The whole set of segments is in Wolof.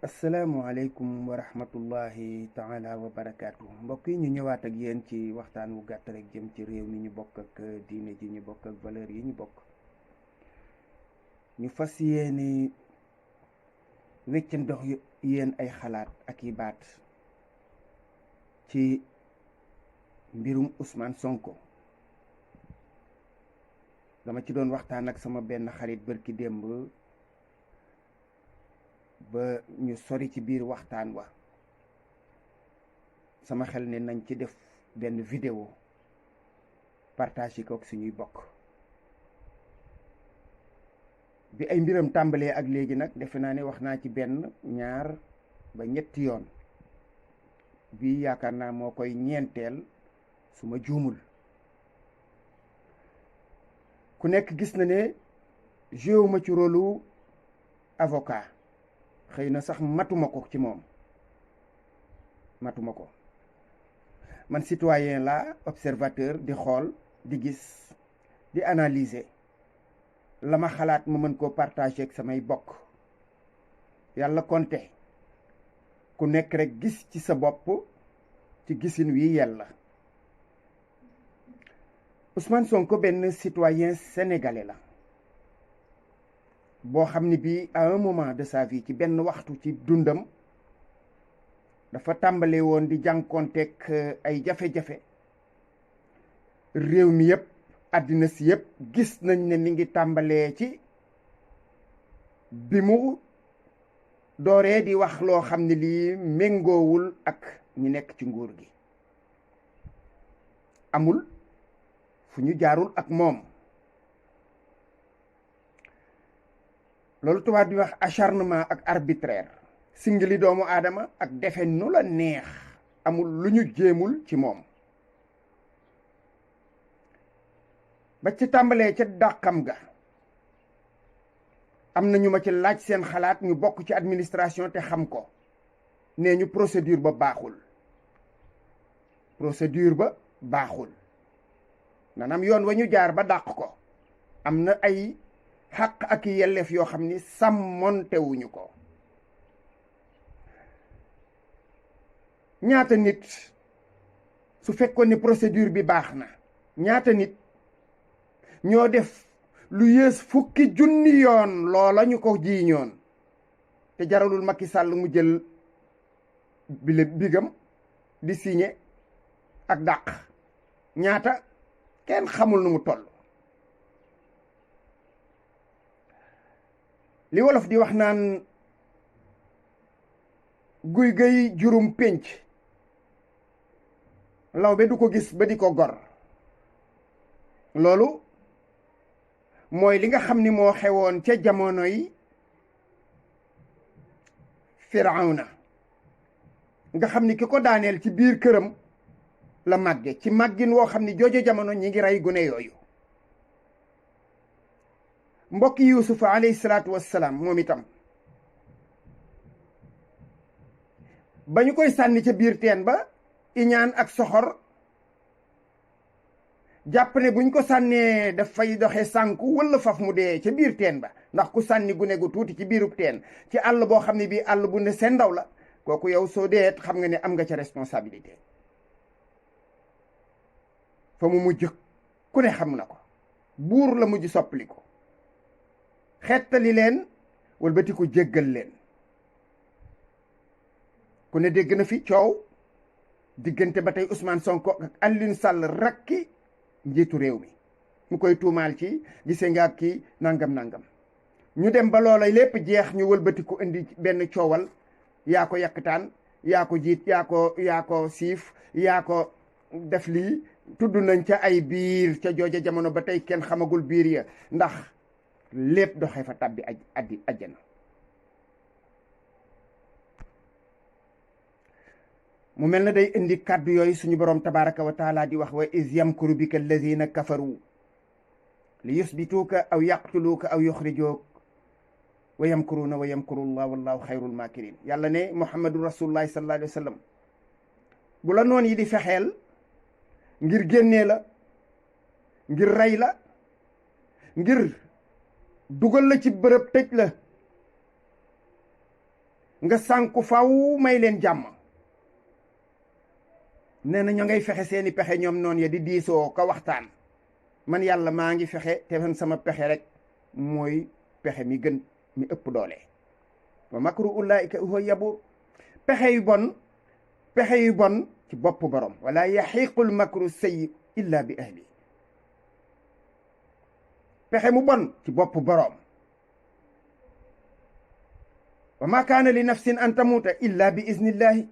asalaamualeykum wa rahmatullahi taala wa barakaatu mbokk yi ñu ñëwaat ak yéen ci waxtaan wu gàtt rek jëm ci réew mi ñu bokk ak diine ji ñu bokk ak valeur yi ñu bokk. ñu fas yéene wecc ndox yéen ay xalaat ak i baat ci mbirum Ousmane Sonko. dama ci doon waxtaan ak sama benn xarit bërki démb ba ñu sori ci biir waxtaan wa sama xel ne nañ ci def benn vidéo partage ko ak suñuy bokk. bi ay mbiram tàmbalee ak léegi nag defe naa ne wax naa ci benn ñaar ba ñetti yoon, bi yaakaar naa moo koy ñeenteel su ma juumul. ku nekk gis na ne joué ma ci rôlu avocat, xëy na sax matuma ko ci moom, matuma ko. man citoyen la, observateur, di xool, di gis, di analyser la ma xalaat ma mën koo partager ak samay bokk. yàlla konte ku nekk rek gis ci sa bopp ci gisin wi yàlla. Ousmane Sonko benn citoyen sénégalais la boo xam ne bii à un moment de sa vie, ci benn waxtu ci dundam, dafa tàmbale woon di jànkonteeg ay jafe-jafe. réew mi yëpp, àddina si yëpp gis nañ ne mi ngi tàmbalee ci bi mu dooree di wax loo xam ne lii méngoowul ak ñi nekk ci nguur gi. amul fu ñu jaarul ak moom. loolu tubaab di wax acharnement ak arbitraire, singali doomu aadama ak defe nu la neex, amul lu ñu jéemul ci moom. ba ci tàmbalee ca dàqam ga, am na ñu ma ci laaj seen xalaat, ñu bokk ci administration te xam ko, nee ñu procédure ba baaxul. procédure ba baaxul maanaam yoon wa ñu jaar ba dàq ko am na ay xaq ak yelleef yoo xam ni sàmmontewuñu ko. ñaata nit su fekkoon ni procédure bi baax na, ñaata nit ñoo def lu yées fukki junni yoon loola ñu ko jiiñoon te jaralul Macky Sall mu jël bigam di signé ak dàq. ñaata kenn xamul nu mu toll. li wolof di wax naan guy gay jurum pénc lawbe du ko gis ba di ko gor. loolu mooy li nga xam ni moo xewoon ca jamonoy Firawna, nga xam ni ki ko daaneel ci biir këram la màgge, ci màggin woo xam ni joojo jamono ñi ngi rey gune yooyu. mbokki yuusufa alayhi salaatu wassalaam moom itam ba ñu koy sànni ca biir teen ba, iñaan ak soxor jàpp ne buñ ko sànnee dafay doxe sànku wala faf mu dee ca biir teen ba. ndax ku sànni gune gu tuuti ci biirub teen ci àll boo xam ne bii àll bu ne seen ndaw la, kooku yow soo dee xam nga ne am nga ca responsabilité. fa mu mujj ku ne xam na ko, buur la mujj soppali ko, xettali leen walbati ko jéggal leen. ku ne dégg na fi coow diggante ba tey Ousmane Sonko ak Alioune Sall rakki njiitu réew mi, mu koy tuumaal ci gisee nga ak kii nangam. ñu dem ba loola lépp jeex, ñu wëlbati ko indi benn coowal, yaa ko yàkkataan, yaa ko jiit, yaa ko siif, yaa ko def lii. tudd nañ ca ay biir ca jooja jamono ba tey kenn xamagul biir ya, ndax lépp doxee fa tàbbi ajjana. mu mel na day indi kàddu yooyu suñu boroom tabaraka wa taala di wax wa iz yamkuru bika alladina kafaru li yusbituuka aw yaqtuluuka aw yuxrijook wa yamkuruuna wa yamkurullah wallahu xayrul makirin. yàlla ne muhammadu rasulullahi sallallahu alayhi wa sallam, bu la noon yi di fexeel ngir génnee la, ngir rey la, ngir dugal la ci bërëb tëj la, nga sànku faw may leen jàmm. nee na ñoo ngay fexe seeni pexe ñoom noonu ya di diisoo ko waxtaan. man yàlla maa ngi fexe te man sama pexe rek mooy pexe mi gën mi ëpp doole. wa makru ulaika huwa yabur. pexe yu bon ci bopp borom. wala yaxiqul makru sayyi illa bi ahli. pexe mu bon ci bopp borom. wa ma kaana li nafsin an tamuuta illa bi iznillahi.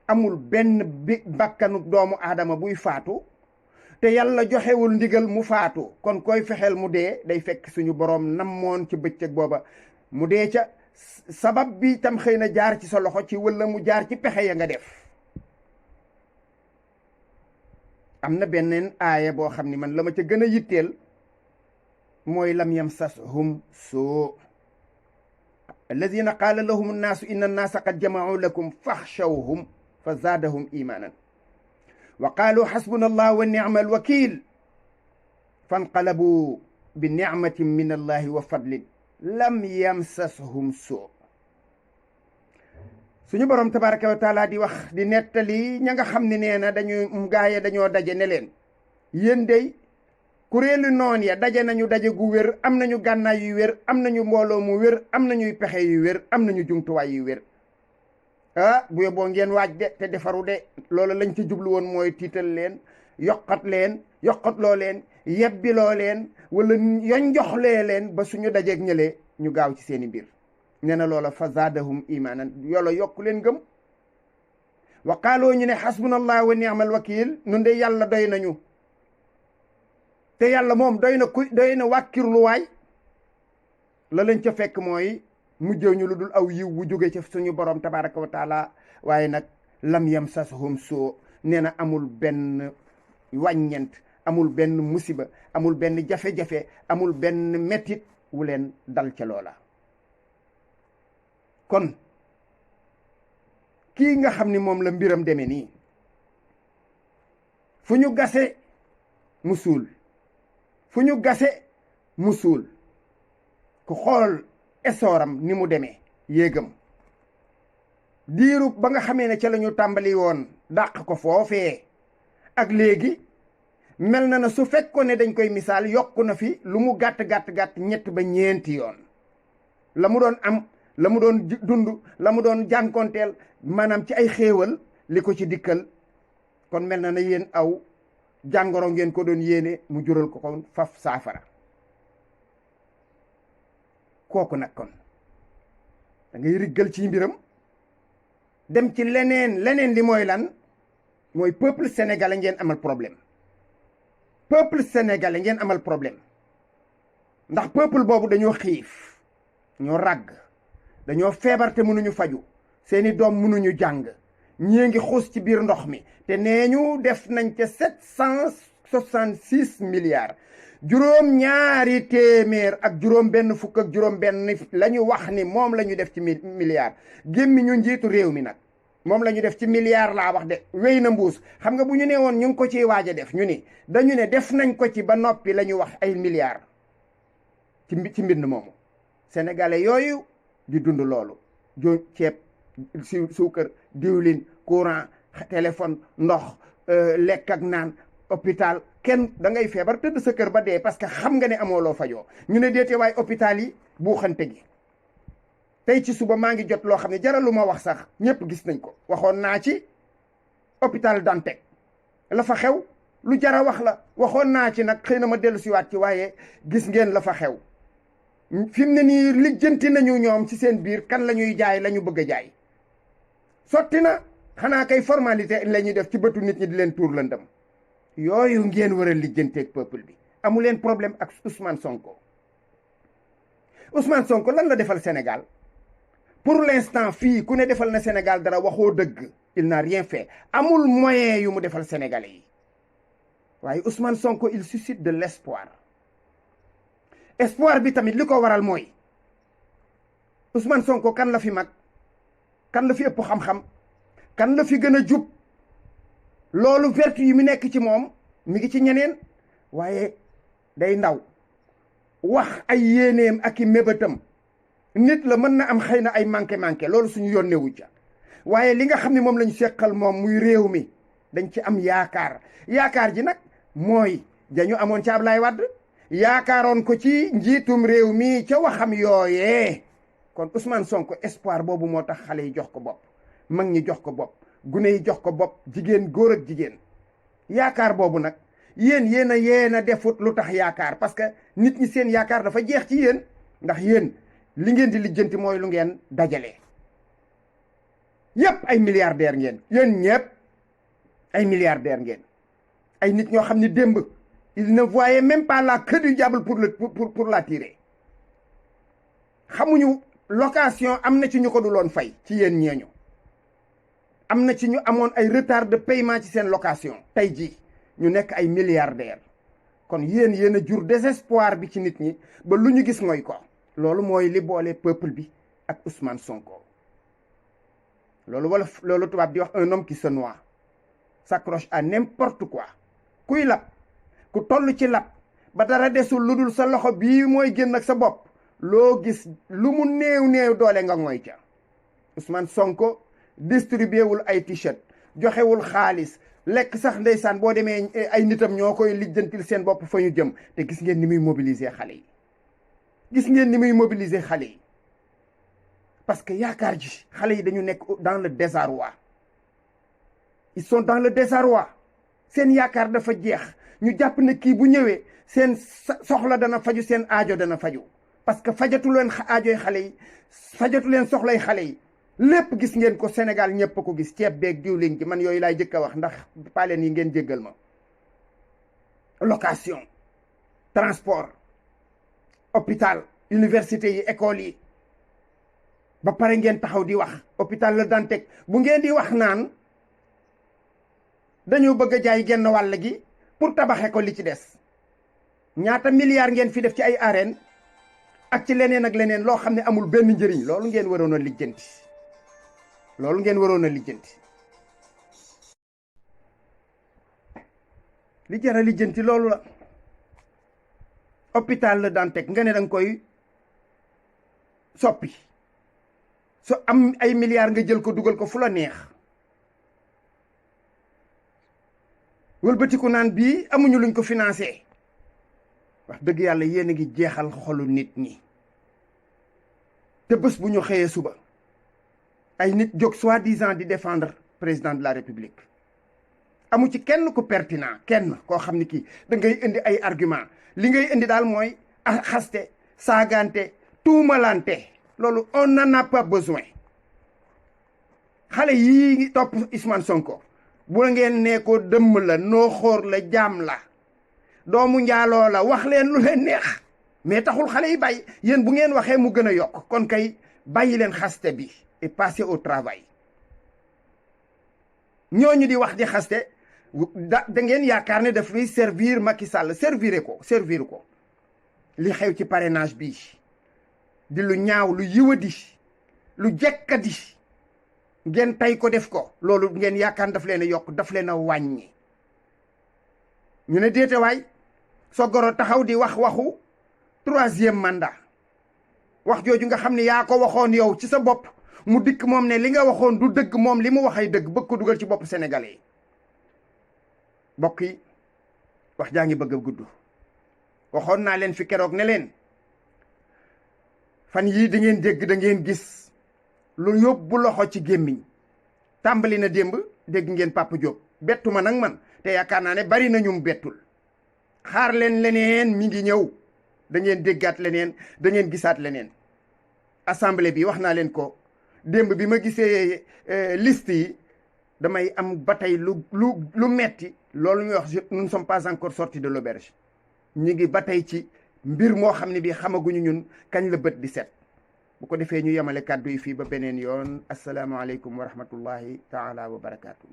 amul benn bakkanu doomu aadama buy faatu te yàlla joxewul ndigal mu faatu. kon koy fexeel mu dee day fekk suñu boroom namoon ci bëccëg booba mu dee ca. sabab bi tam xëy na jaar ci sa loxo ci walla mu jaar ci pexe ya nga def. am na beneen aaya boo xam ni man la ma ca gën a yitteel mooy lam yamsashum suu alladina qaala lahum annaasu inna annaasa qad jamacuu lakum faxshawhum fa zaadahum imaanan wa qaalu xasbuna allah wa nicma alwakil fanqalabuu bi nicmatin min allahi wa fadlin lam yamsashum suu. suñu borom tabaraka wa taala di wax di nettali ña nga xam ne nee na gaaye dañoo daje ne leen yéen dey kuréelu noon ya daje nañu daje gu wér. am nañu gànnaay yu wér. am nañu mbooloo mu wér. am nañuy pexe yu wér. am nañu jumtuwaay yu wér. bu yóbboo ngeen waaj de te defaru de. loolu lañ ci jublu woon mooy tiital leen yokkatloo leen yebbiloo leen wala yonjoxlee leen ba suñu dajeeg ñëlee ñu gaaw ci seeni mbir. nee na loola fa zaadahum imaanan yoola yokku leen gëm. wa qaaloo ñu ne xasbunallah wa ni'mal wakil nun de yàlla doy nañu. te yàlla moom doy na wàkkirluwaay. la leen ca fekk mooy mujjëw ñu lu dul aw yiw wu jóge ca suñu borom tabaraka wa taala. waaye nag lam yamsashum suu. nee na amul benn wàññent, amul benn musiba, amul benn jafe-jafe, amul benn mettit wu leen dal ca loola. kon kii nga xam ni moom la mbiram deme nii fu ñu gase mu suul, fu ñu gase mu suul. ku xool esooram ni mu demee yéegam diiru ba nga xamee ne ca la ñu tàmbali woon dàq ko foofee ak léegi mel na su fekkoon ne dañ koy misaal yokku na fi lu mu gàtt ñett ba ñeenti yoon. la mu doon am, la mu doon dund, la mu doon jànkonteel maanaam ci ay xéewal li ko ci dikkal. kon mel na yéen aw jàngoro ngeen ko doon yéene mu jural ko kon faf saafara. kooku nag kon da ngay riggal ci mbiram dem ci leneen li mooy lan mooy peuple sénégalais ngeen amal problème. peuple sénégalais ngeen amal problème ndax peuple boobu dañoo xiif, ñoo ràgg, dañoo feebar te mënuñu faju, seeni doom mënuñu jàng, ñii ngi xuus ci biir ndox mi te nee ñu def nañ ca 766 milliards. juróom ñaari téeméer ak juróom benn fukk ak juróom benn la ñu wax ni moom la ñu def ci milliards. gémmi ñu njiitu réew mi nag moom la ñu def ci milliards laa wax de wéy na mbuus. xam nga bu ñu nee woon ñu ngi ko ciy waaj a def ñu ni dañu ne def nañ ko ci ba noppi la ñu wax ay milliards ci mbind moomu. sénégalais yooyu di dund loolu ceeb, suukar, diwlin, courant, téléphone, ndox, lekk ak naan, hôpital. kenn da ngay feebar tëdd sa kër ba dee parce que xam nga ne amoo loo fajoo. ñu ne déete waaye hôpital yi bu xante gi. tey ci suba maa ngi jot loo xam ne jaralu ma wax sax ñëpp gis nañ ko. waxoon naa ci hôpital Dantec la fa xew lu jara wax la. waxoon naa ci nag xëy na ma dellu siwaat ci waaye gis ngeen la fa xew. fi mu ne nii lijjanti nañu ñoom ci seen biir kan la ñuy jaay la ñu bëgg a jaay. sotti na xanaa kay formalité la ñuy def ci bëtu nit ñi di leen tuur lëndëm. yooyu ngeen war a lijjanteeg peuple bi. amu leen problème ak Ousmane Sonko. Ousmane Sonko lan la defal Sénégal pour l'instant fii ku ne defal na Sénégal dara waxoo dëgg. il n'a rien fait. amul moyen yu mu defal Sénégalais yi. waaye Ousmane Sonko il suscite de l'espoir. espoir bi tamit li ko waral mooy Ousmane Sonko kan la fi mag, kan la fi ëpp xam-xam, kan la fi gën a jub. loolu vertu yi mu nekk ci moom mi ngi ci ñeneen waaye day ndaw wax ay yéeneem ak i mébétam nit la mën na am xëy na ay manqué loolu suñu yónnewu ca waaye li nga xam ne moom lañu seqal moom muy réew mi dañ ci am yaakaar ji nag mooy dañu amoon ca Ablaye Wade yaakaaroon ko ci njiitum réew mi ca waxam yooyee kon Ousmane Sonko espoir boobu moo tax xale yi jox ko bopp mag ñi jox ko bopp gune yi jox ko bopp jigéen góor ak jigéen yaakaar boobu nag yéen a defut lu tax yaakaar parce que nit ñi seen yaakaar dafa jeex ci yéen ndax yéen li ngeen di lijjanti mooy lu ngeen dajale yépp ay milliardaire ngeen yéen ñëpp ay milliardaire ngeen ay nit ñoo xam ne démb il ne voyait même pas la queue du diable pour la tirer xamuñu location am na ci ñu ko duloon fay ci yéen ñeeñu am na ci ñu amoon ay retard de paiement ci seen location tey jii ñu nekk ay milliardaire kon yéen a jur désespoir bi ci nit ñi ba lu ñu gis mooy ko loolu mooy li boole peuple bi ak Ousmane Sonko loolu tubaab di wax un homme qui se noie s'accroche à n'importe quoi kuy lab ku toll ci lab ba dara desul lu dul sa loxo bii mooy génn ak sa bopp loo gis lu mu néew doole nga ngoy ca Ousmane Sonko distribué wul ay t-shirt joxewul xaalis lekk sax ndeysaan boo demee ay nitam ñoo koy lijjantil seen bopp fa ñu jëm te gis ngeen ni muy mobiliser xale yi parce que yaakaar ji xale yi dañu nekk dans le désarroi ils sont dans le désarroi seen yaakaar dafa jeex ñu jàpp ne kii bu ñëwee seen soxla dana faju seen aajo dana faju parce que fajatu leen aajoy xale yi fajatu leen soxlay xale yi lépp gis ngeen ko Sénégal ñëpp ko gis ceeb beeg diwlin gi man yooyu laay jëkk a wax ndax paaleen yi ngeen jéggal ma location transport hôpital université yi école yi ba pare ngeen taxaw di wax hôpital La Dantec bu ngeen di wax naan dañoo bëgg a jaay genn wàll gi pour tabaxe ko li ci des ñaata milliards ngeen fi def ci ay arène ak ci leneen ak leneen loo xam ne amul benn njëriñ loolu ngeen waroon a lijjanti li jar a lijjanti loolu la hôpital La Dantec nga ne danga koy soppi so am ay milliards nga jël ko dugal ko fu la neex wëlbatiku naan bii amuñu luñ ko financé wax dëgg yàlla yéen a ngi jeexal xolu nit ñi te bés bu ñu xëyee suba ay nit jóg soi-disant di défendre président de la république amu ci kenn ku pertinent kenn koo xam ne kii da ngay indi ay argument li ngay indi daal mooy xaste saagante tuumalante loolu on n'en a pas besoin xale yii topp Ousmane Sonko bu ngeen ne ko dëmm la nooxóor la jaam la doomu njaaloo la wax leen lu leen neex mais taxul xale yi bàyyi yéen bu ngeen waxee mu gën a yokk kon kay bàyyi leen xaste bi et passer au travail ñooñu di wax di xaste da ngeen yaakaar ne daf luy servir Macky Sall servir ko li xew ci parrainage bi di lu ñaaw lu yiwadi lu jekkadi ngeen tey ko def ko loolu ngeen yaakaar daf leen a yokk daf leen a wàññi ñu ne déete waay so goro taxaw di wax waxu 3e mandat wax jooju nga xam ne yaa ko waxoon yow ci sa bopp mu dikk moom ne li nga waxoon du dëgg moom li mu waxay dëgg bëgg ko dugal ci bopp sénégalais yi mbokk yi wax jaa ngi bëgg a gudd waxoon naa leen fi keroog ne leen fan yii da ngeen dégg da ngeen gis lu yóbbu loxo ci gémmiñ tàmbali na démb dégg ngeen Papa Diop bettu ma nag man te yaakaar naa ne bari na ñum bettul xaar leen leneen mi ngi ñëw da ngeen déggaat leneen da ngeen gisaat leneen assemblée bi wax naa leen ko démb bi ma gisee liste yi damay am ba tey lu metti loolu ñuy wax nous ne sommes pas encore sortis de l'auberge ñu ngi ba tey ci mbir moo xam ne bi xamaguñu ñun kañ la bët di set bu ko defee ñu yemale kàddu yi fii ba beneen yoon asalaamaaleykum wa rahmatullahi taala wa barakaatu.